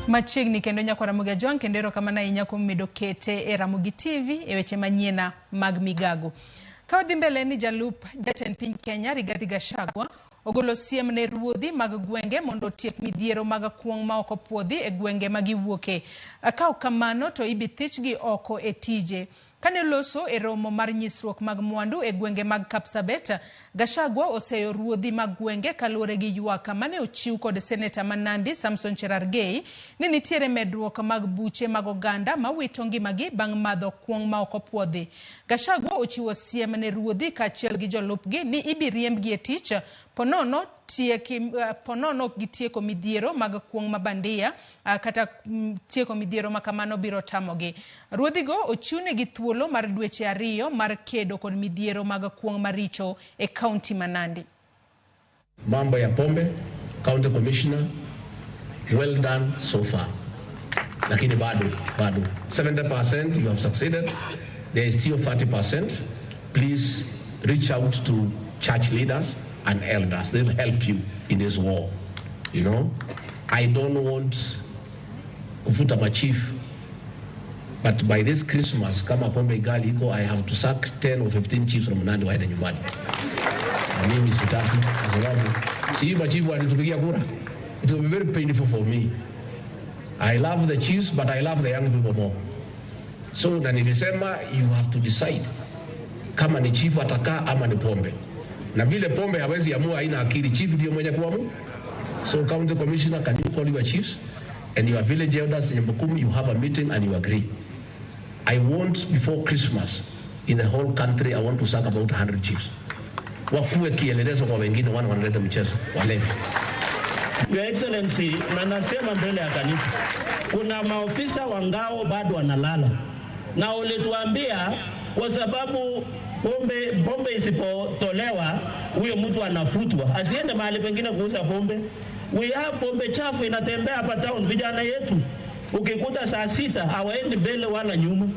Machiegni kendo nyakwa Ramogi Ajwang' kendo erokamano ahinya kuom medo kete e Ramogi TV e weche manyiena mag migago. Ka wadhi mbele ni jalup jatend piny Kenya Rigathi Gachagua ogolo siem ne ruodhi mag gwenge mondo otiek midhiero mag kuong' ma ok opuodhi e gwenge ma giwuoke. Ka ok kamano to ibi thichgi oko e tije. Kane oloso e romo mar nyisruok mag mwandu e gwenge mag Kapsabet, Gachagua oseyo ruodhi mag gwenge kaluwore gi ywak mane ochiw kod seneta ma Nandi Samson Cherargei ni nitiere medruok mag buche mag oganda mawito ngimagi bang' madho kuong' ma ok opuodhi. Gachagua ochiwo siem ne ruodhi kaachiel gi jolupgi ni ibi riembgi e tich ponono tieki ponono ok gitieko midhiero mag kuong' ma bandia kata tieko midhiero ma kamano biro tamogi. Ruodhigo ochiwnegi thuolo mar dweche 2 mar kedo kod midhiero mag kuong' maricho e kaunti ma Nandi. Mambo ya pombe, county commissioner, well done so far. Lakini bado, bado. 70% you have succeeded. There is still 30%. Please reach out to church leaders and elders. They'll help you in this war. You know, I don't want kufuta machief, but by this Christmas, kama pombe ingali iko, I have to sack 10 or 15 chiefs from Nandi waende nyumbani. Na mimi sitaki, kwa sababu si machifu walitupigia kura. It will be very painful for me. I love the chiefs, but I love the young people more. So na nilisema you have to decide kama ni chief atakaa ama ni pombe. Na vile pombe hawezi amua, haina akili, chief ndio mwenye kuamua. So county commissioner, can you call your chiefs and your village elders in Nyumba, you have a meeting and you agree. I want before Christmas in the whole country, I want to sack about 100 chiefs. Wakuwe kielelezo kwa wengine wana wanaleta mchezo, walevi. Your Excellency, na nasema mbele ya kanisa, kuna maofisa wa ngao bado wanalala, na ulituambia kwa sababu pombe isipotolewa huyo mtu anafutwa asiende mahali pengine kuuza pombe. We have pombe chafu inatembea hapa town, vijana yetu ukikuta saa 6 hawaendi mbele wala nyuma.